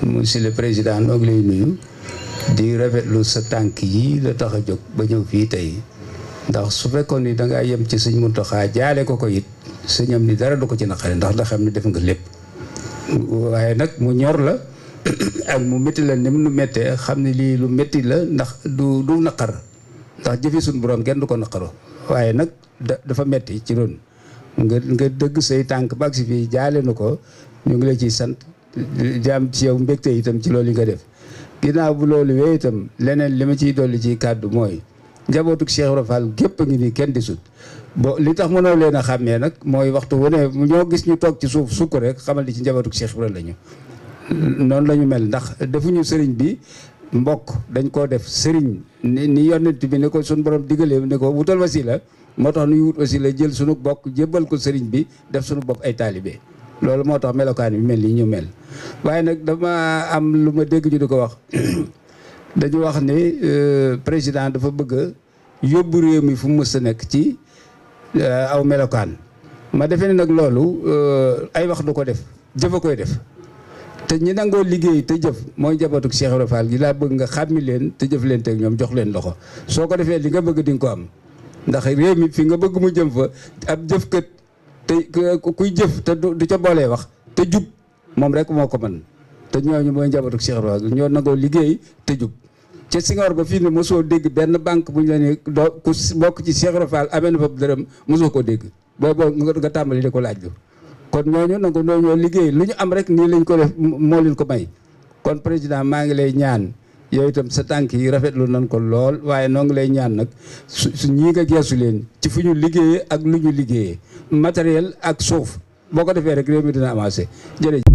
monsieur le président noo ngi lay nuyu di rafetlu sa tànk yi la tax a jóg ba ñëw fii tey ndax su fekkoon ni da ngaa yem ci sëñ Muntaxa jaale ko it sëñam ni dara du ko ci naqare ndax da xam ne def nga lépp waaye nag mu ñor la ak mu métti la ni mu nu méttee xam ne lii lu métti la ndax du naqar ndax jëfi suñu borom kenn du ko naqaro waaye nag dafa métti ci doon nga dëgg say tànk bag si fii jaale na ko ñu ngi la ciy sant jaam ci yow mbégte itam ci loolu yi nga def ginnaaw bu loolu wee itam leneen li ma ciy dolli ci kàddu mooy njabootuk Cheikh Ibra Fall gépp a ngi nii kenn di sut bo li tax mënoo leen a xàmmee nag mooy waxtu wu ne ñoo gis ñu toog ci suuf sukk rek xamal di ci njabootuk Cheikh Ibra lañu noonu la ñu mel ndax defuñu sëriñ bi mbokk dañ koo def sëriñ ni yonent bi ne ko suñu borom digalee ne ko wutal wasila moo tax nuy wut wasila jël suñu bokk jébbal ko sëriñ bi def suñu bopp ay taalibe loolu moo tax melokaan bi mel ni ñu mel waaye nag dama am lu ma dégg ñu di ko wax dañu wax ni président dafa bëgg a yóbbu réew mi fu mu mës a nekk ci aw melokaan ma defee ne nag loolu ay wax du ko def jëf a koy def te ñi nangoo liggéey te jëf mooy njabootuk Cheikh Ibra Fall gi laa bëgg nga xàmmi leen te jëf leen teg ñoom jox leen loxo soo ko defee li nga bëgg di nga ko am ndax réew mi fi nga bëgg mu jëm fa ab jëfkat te kuy jëf te du ca boolee wax te jub moom rek moo ko mën te ñooñu mooy njabootuk Cheikh Ibra Fall ñoo nangoo liggéey te jub ca Senghor ba fii ne mosoo dégg benn banque bu ñu la ne doo ku bokk ci Cheikh Ibra Fall amee na fa dërëm mosoo ko dégg boobu nga tàmbali di ko laaj kon ñooñu nag ñoo liggéey lu ñu am rek nii lañ ko def moo leen ko may kon président maa ngi lay ñaan yow itam sa tànk yi rafetlu nañ ko lool waaye noo ngi lay ñaan nag su ñii nga geesu leen ci fu ñu liggéeyee ak lu ñu liggéeyee matériel ak suuf boo ko defee rek réew mi dina avancé jërëjëf